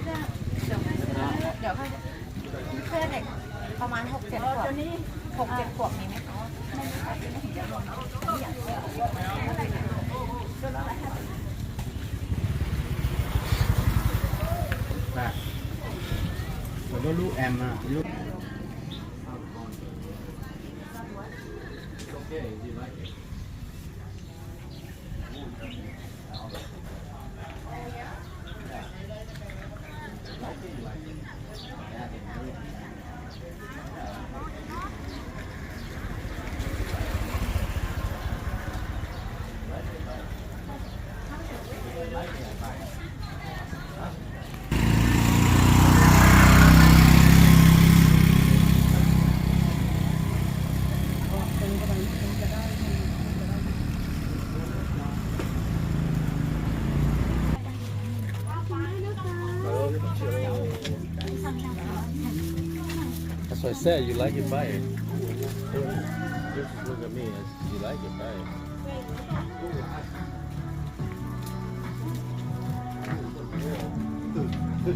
เดี๋ยวค่อย เพื่อนเด็กประมาณหกเจ็ดขวบ หกเจ็ดขวบมีไหมคะ Rồi có lub em à, lub. That's why I said you like it, buy it. Just look at me. You like it, buy it.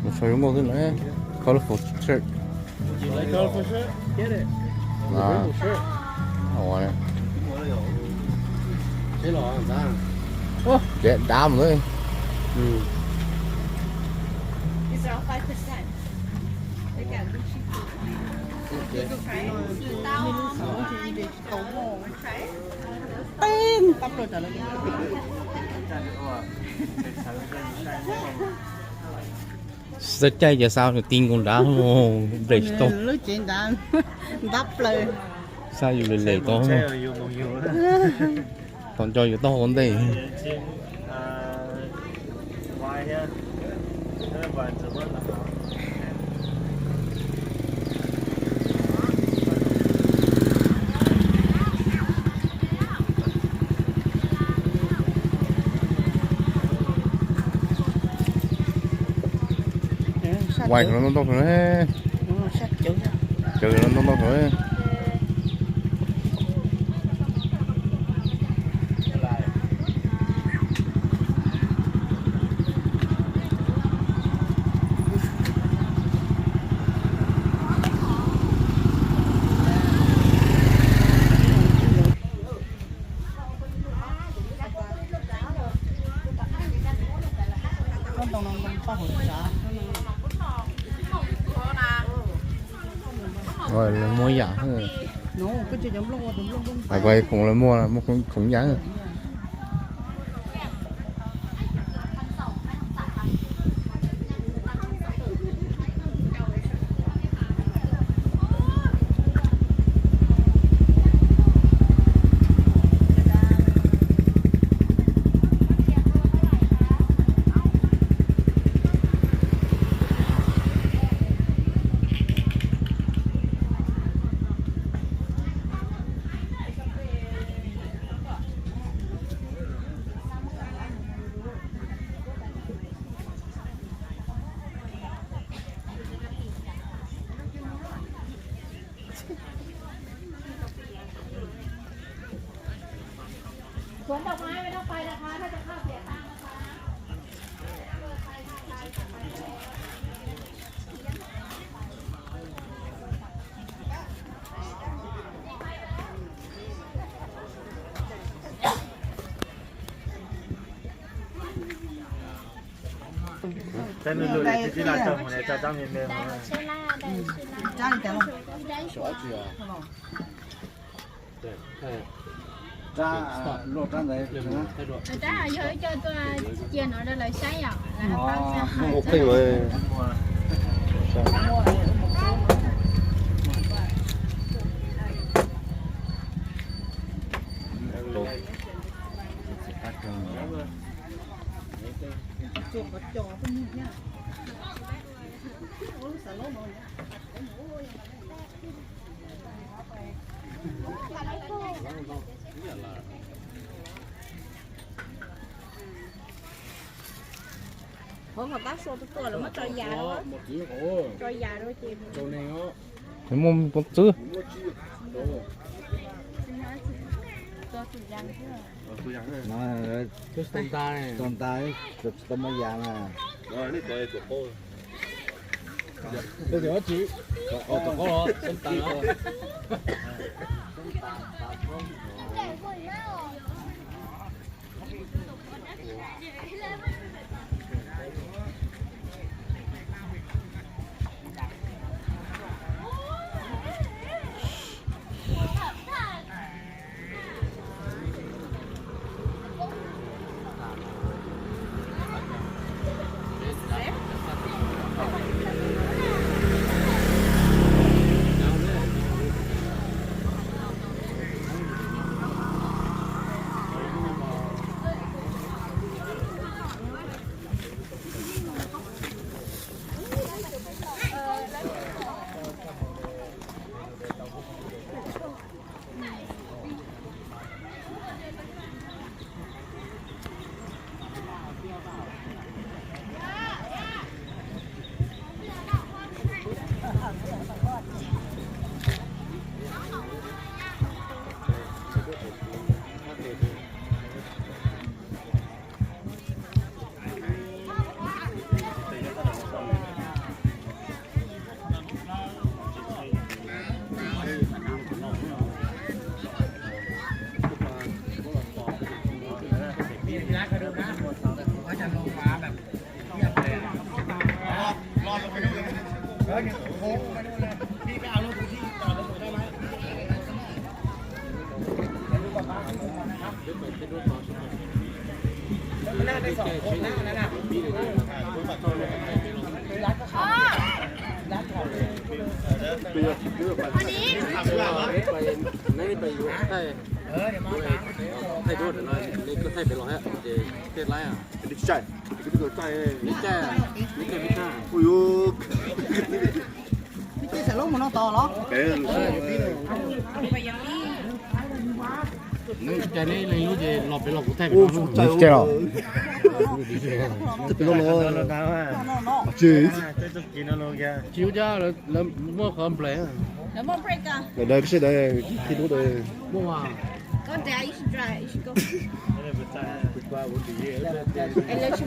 Mus saib zoo nkauj xwb na. Colorful shirt. You like colorful shirt? Get it. Nah. Rainbow shirt. Ua ne. Seb los ntag. Ua, dam dam li. These are all five percent. They got Gucci food. Tau. Tau plaws tsam lawm. Xav caij ces xav nws ti nkaus nrad, nplej tsis tau. Lub tsev nrad ntab plaws. Xav yus lem lem tau. Tos nco yus taub hau ntej. Vais no ntau ntau na. Cawv no ntau ntau na. Muaj yam, khoom lawv muag, muaj khoom yam. Rab yog ib co tuaj cia no rau lawv saib yom, lawv pab saib. Qhov mas tab sua tuaj tuaj lawv muab tso yas, tso yas rau ces muaj pob txwb. Tso nta, tsis tau muab yas na. Thaij duab no, nej kuj thaij pem los thiab ces thiaj laib. Neb caij, neb caij, neb caij peb caij. Ui, neb caij xav lub mus no tos los? Neb caij neb leej lub ces los pem los kuv thaij pem no. Neb caij los? Thaij pem no los? Tsis, tsis ua cas, lawv muaj qhov nplaim. Lawv muaj break. Lawv daws peb seb daws, tib lub daws. Muaj mas. Lawv tsis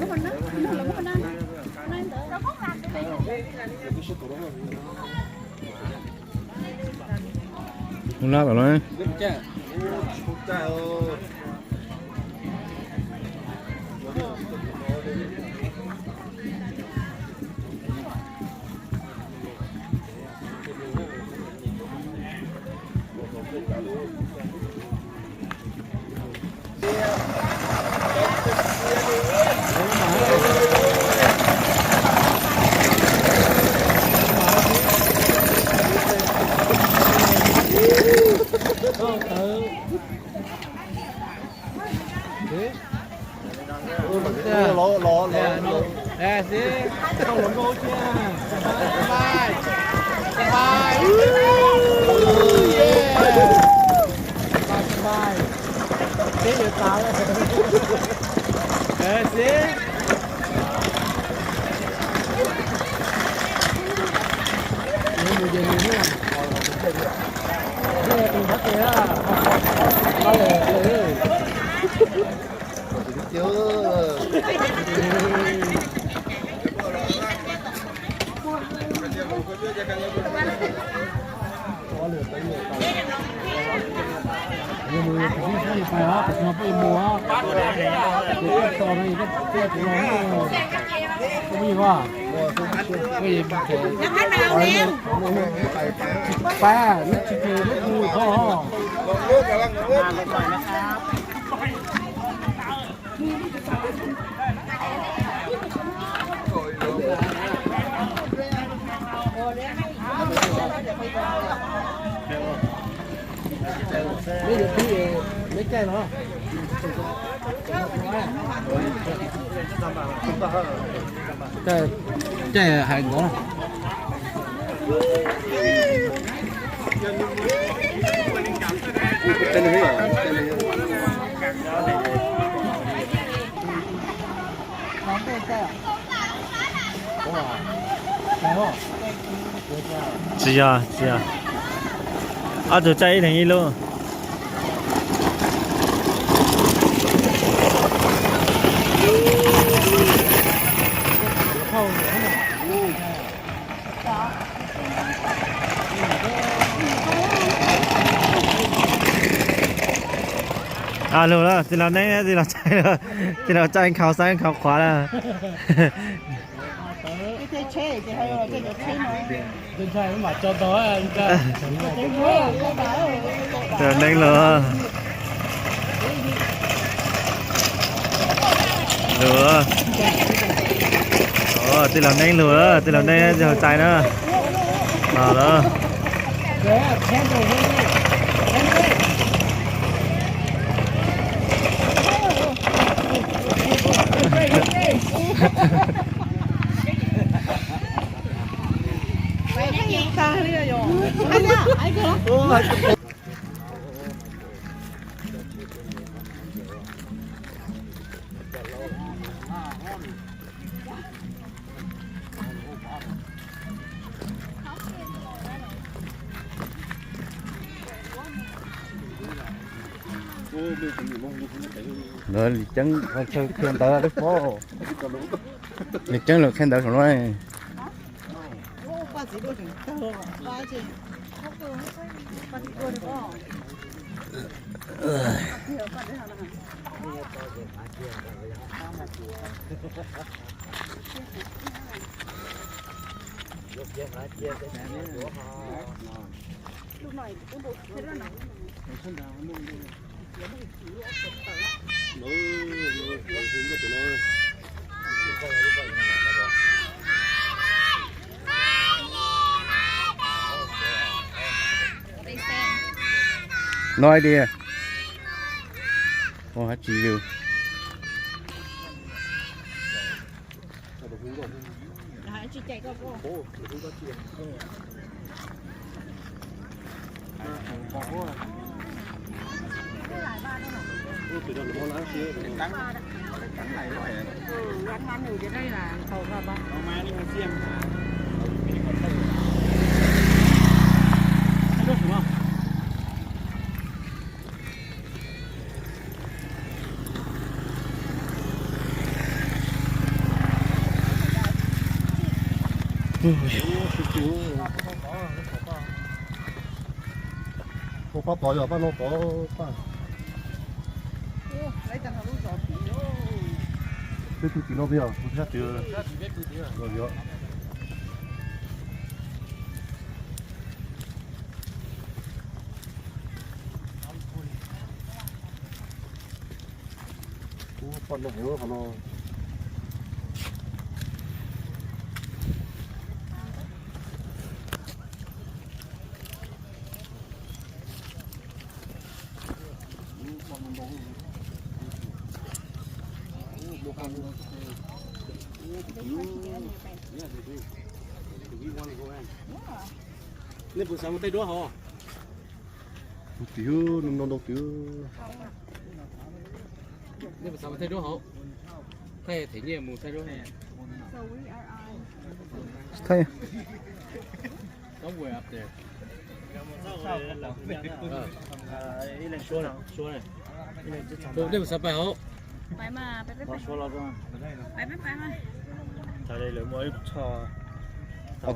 muaj qhov na, lawv muaj qhov na. Mus na tom no. Pab, neb tsis kis neb hu qhov. Neb yuav pib, neb caij no. Caij hais nkawd. Tsis yog, tsis yog. Ob tug caij ib leeg ib lub. Lug lawm, tij laug Neeb, tij laug Tsaib, tij laug Tsaib nkhaus xab nkhaus qhuav lawm. Tij laug Neeb lug. Lug. Tij laug Neeb lug, tij laug Neeb, tij laug Tsaib na. Los lawm. Lim Ceeb qhia ntawv lub pob. Lim Ceeb lawv qhia ntawv saum no. No idea. Ua dab tsi li? Ua pab pov yog pab no pov pab. Peb tug tim no peb yog tus sab tid. Poj no heev qhov no. Nej puas xav mus thaij duab hauv? Tus tim no ntau tus. Nej puas xav mus thaij duab hauv? Thaij them nyiaj mus thaij duab. Thaij.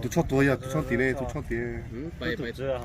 Tus tsho tuag yog tus tsho tid ne, tus tsho tid.